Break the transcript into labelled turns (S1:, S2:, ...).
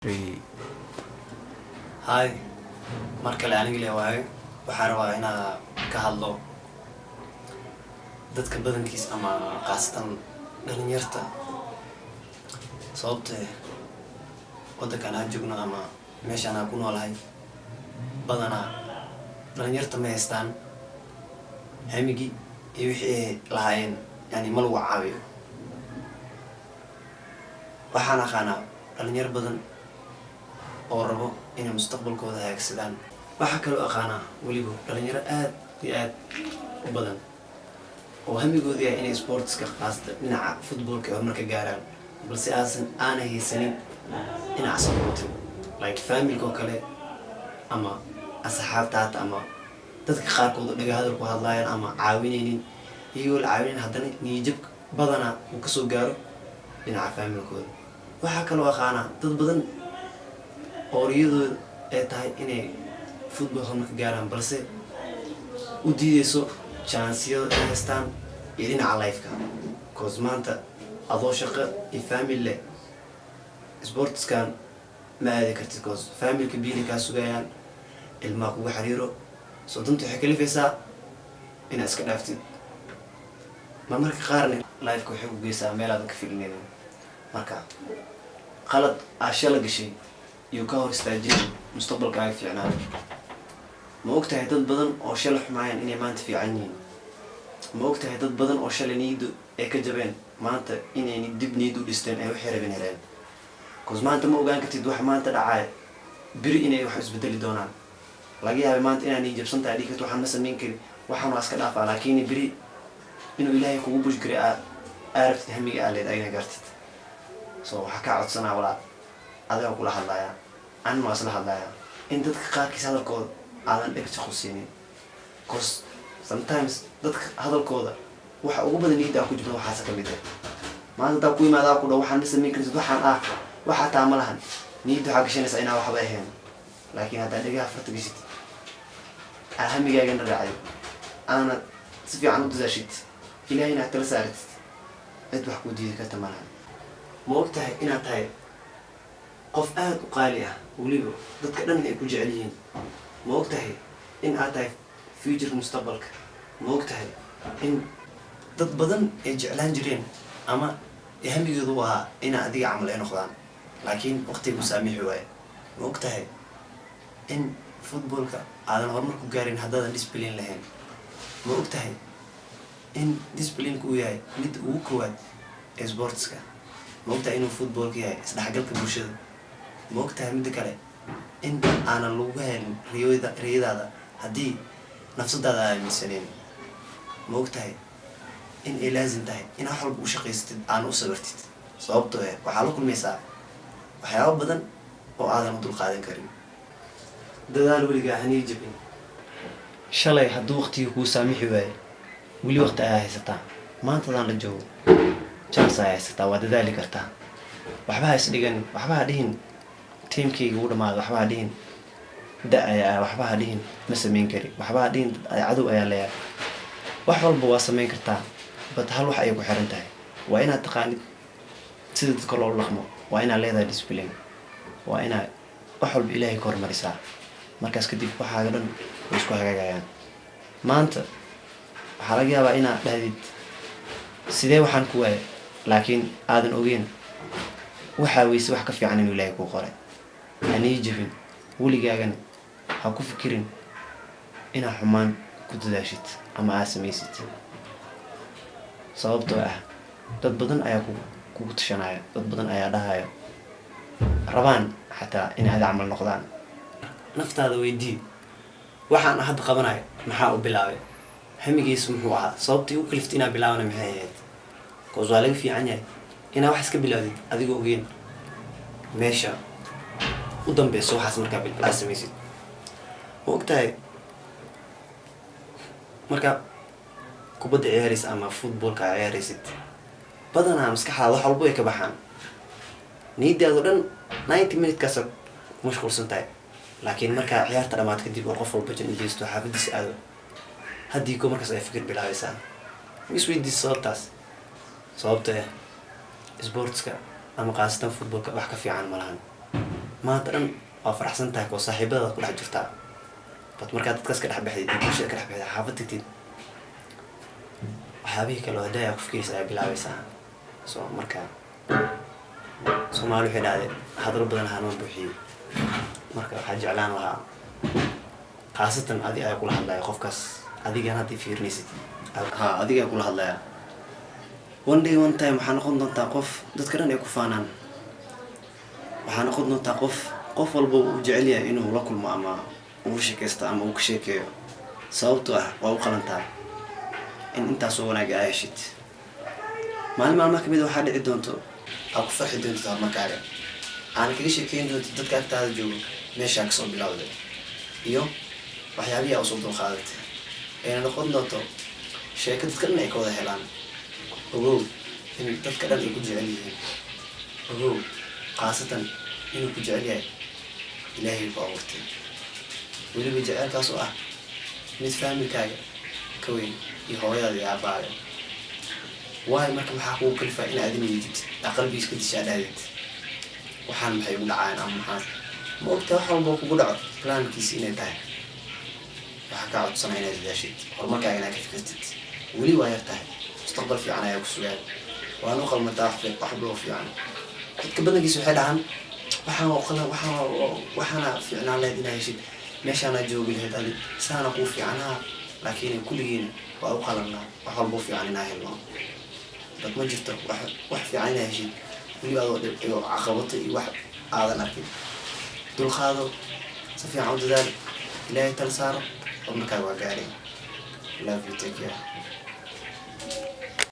S1: Three.
S2: Hi, mar kale aniga le waayo. Waxaa rabaa inaa ka hadlo dadka badankiis ama khaasatan dhalinyarta, sababte waddankan aan joogno ama meeshaan aan ku noolahay badanaa dhalinyarta ma haystaan hamigii iyo wixii ay lahaayeen, yani ma lagu caawiyo. Waxaan aqaanaa dhalinyar badan oo rabo inay mustaqbalkooda hagaagsadaan. Waxaa kaloo aqaanaa weliba dhalinyaro aad iyo aad u badan oo hamigooda yahay inay sportska, qaasata dhinaca footballka, ay horumarka gaaraan, balse aasan aanay haysanin dhinaca supporting, like familka oo kale ama asxaabta hata ama dadka qaarkood oo dhaga hadal ku hadlaayaan ama caawinaynin. Iyagoo la caawinayn haddana niyajab badanaa uu kasoo gaaro dhinaca familkooda. Waxaa kaloo aqaanaa dad badan oo riyadooda ay tahay inay football horumarka gaaraan, balse u diideyso chanceyada ay haystaan iyo dhinaca lifeka, 'cause maanta adoo shaqo iyo family leh sportskan ma aadi kartid, 'cause familka biili kaa sugayaan, ilmaha kugu xiriiro. Soo danta waxay kalifaysaa inaad iska dhaaftid. Marmarka qaarna lifeka waxay ku geysaa meel aadan ka filinaynin. Marka qalad aa shala gashay iyo ka hor istaajin mustaqbalkaaga fiicnaa. Ma og tahay dad badan oo shala xumaayaan inay maanta fiican yihiin? Ma og tahay dad badan oo shalay niyaddu ay ka jabeen maanta inay dib niyad u dhisteen, ay waxay rabeen heleen? 'Cause maanta ma ogaan kartid wax maanta dhacaay beri inay wax isbedeli doonaan. Laga yaabay maanta inaa niyad jabsan tahay, dhigi karto waxaan ma samayn karin, waxaan waa iska dhaafaa, laakiin beri inuu Ilaahay kugu push garay, aa rabtid hamiga aa leed ayna gaartid. So waxaa kaa codsanaa, walaal, adigaa kula hadlayaa, anina waa isla hadlayaa, in dadka qaarkiis hadalkooda aadan dheg jaqu siinin, 'cause sometimes dadka hadalkooda waxa ugu badan niyadda ku jirta waxaasa kamid ah. Maanta haddaa ku imaadaa ku dha waxaan ma samayn kartid, waxaan ah waxaa taa ma lahan, niyadda waxaa gashanaysaa inaa waxba ahayn. Laakiin haddaa dhegaha farta gashid, aa hamigaagana raacday, aana si fiican u dadaashid, Ilaahayna aad tala saaratid, cid wax kuu diidi karta ma lahan. Ma og tahay inaad tahay qof aada u qaali ah, weliba dadka dhan ay ku jecel yihiin? Ma og tahay in aad tahay future mustaqbalka? Ma og tahay in dad badan ay jeclaan jireen ama hamigoodu u ahaa inaa adiga camal ay noqdaan, laakiin waqtigu saamixi waaye? Ma og tahay in footballka aadan horumar ku gaarin haddaadan discipline lahayn? Ma og tahay in disciplineka uu yahay mid ugu koowaad ee sportska? Ma og tahay inuu footballka yahay isdhexgalka bulshada? Ma og tahay midda kale in aanan lagu helin riyada riyadaada haddii nafsadaada aaminsaneyn? Ma og tahay in ay laazim tahay inaad wax walba u shaqaysatid, aana u sabirtid, sababtoo eh waxaa la kulmaysaa waxyaabo badan oo aadan u dulqaadan karin? Dadaal weligaa, hanii jabin. Shalay hadduu waqtigii kuu saamixi waayo, weli waqti ayaa haysataa. Maantadaan la joogo chance ayaa haysataa, waa dadaali kartaa. Waxba ha isdhigan, waxba ha dhihin timekayga u dhamaada, waxba ha dhihin da ayaa, waxba ha dhihin ma samayn kari, waxba ha dhihin cadow ayaa leeyahay. Wax walba waa samayn kartaa, but hal wax ayay ku xiran tahay: waa inaad taqaanid sida dadka loola dhaqmo, waa inaad leedahay discipline, waa inaad wax walba Ilaahay ka hormarisaa. Markaas kadib waxaaga dhan way isku hagaagayaan. Maanta waxaa laga yaabaa inaad dhahdid sidee waxaan ku waayay, laakiin aadan ogeyn waxaa weyse wax ka fiican inuu Ilaahay kuu qoray. Hanii jabin weligaagana, ha ku fikirin inaad xumaan ku dadaashid ama aad samaysid, sababtoo ah dad badan ayaa kugu tashanaya, dad badan ayaa dhahaya rabaan xataa inay ada camal noqdaan. Naftaada weydii: waxaan hadda qabanayo maxaa u bilaabay? Hamigiisu muxuu ahaa? Sababtii u kaliftay inaa bilaabana maxay ahayd? 'Cause waa laga fiican yahay inaa wax iska bilaawdid adigoo ogeyn meesha u dambeyso waxaas markaa aad samaysid. Ma og tahay markaa kubadda ciyaaraysa ama footballka aa ciyaaraysid, badanaa maskaxdaada wax walba way ka baxaan, niyadaado dhan 90 minutekaasa ku mashquulsan tahay. Laakiin markaa ciyaarta dhamaad kadib oo qof walba jan jeesto, xaafadiisa aado, haddii ko markaas ay fikir bilaabaysaa. Ma isweydiisa sababtaas? Sababta eh sportska ama khaasatan footballka wax ka fiican ma lahan. Maanta dhan waa faraxsan tahay koo saaxiibadaad ku dhex jirtaa, but markaad dadkaas ka dhex baxdid iyo bulshada ka dhex baxdid, xaafad tagtid, waxyaabihii kale oo haddaa ku fikiraysa ayaa bilaabaysaa. So marka Soomaali waxay dhahday, "Hadalo badan hanoo buuxiyey." Marka waxaa jeclaan lahaa, khaasatan adi ayaa kula hadlaya, qofkaas adigan haddii fiirinaysid, ha, adiga ayaa kula hadlaya. One day, one time, waxaa noqon doontaa qof dadka dhan ay ku faanaan. Waxaa noqon doontaa qof qof walba uu jecel yahay inuu la kulmo ama uu sheekaysto ama uu ka sheekeeyo, sababtoo ah waa u qalantaa in intaasoo wanaaga aa heshid. Maalin maalmaha kamid a waxaa dhici doonto aa ku farxi doontid horumarkaaga, aana kaga sheekeyn doontid dadka agtaada joogo meeshaa kasoo bilowday iyo waxyaabihii aa usoo dulqaadatay, ayna noqon doonto sheeko dadka dhan ay ka wada helaan. Ogow in dadka dhan ay ku jecel yihiin. Ogow khaasatan inuu ku jecel yahay Ilaahay ku abuurtay, weliba jeceelkaas oo ah mid family-gaaga ka weyn iyo hooyadaada iyo aabbaaga. Waayo, marka maxaa kugu kalifaa in aad inay jibtid, aa qalbigiis ka dishaa, dhahdid, "Waxaan maxay ugu dhacaan?" Ama maxaa ma ogtaa wax walba kugu dhaco plan-kiisi inay tahay? Waxaa kaa codsanaa inaad dadaashid, horumarkaaga inaad ka fikirtid. Weli waa yar tahay, mustaqbal fiican ayaa ku sugaan, waana u qalmataa wax walba fiican. Dadka badankiisa waxay dhahaan, "Waxaan waa qala, waxaan waxaana fiicnaan lahayd inaa heshid, meeshaana joogi lahayd, adi saana kuu fiicnaa." Laakiin kulligiina waa u qalanaa wax walba u fiican inaa helno. Dad ma jirto wax fiican inaa heshid weliba adoo dhib iyo caqabato iyo wax aadan arkin. Dulqaado, si fiican u dadaal, Ilaahay tala saaro, horumarkaaga waa gaaray. Love you, take care.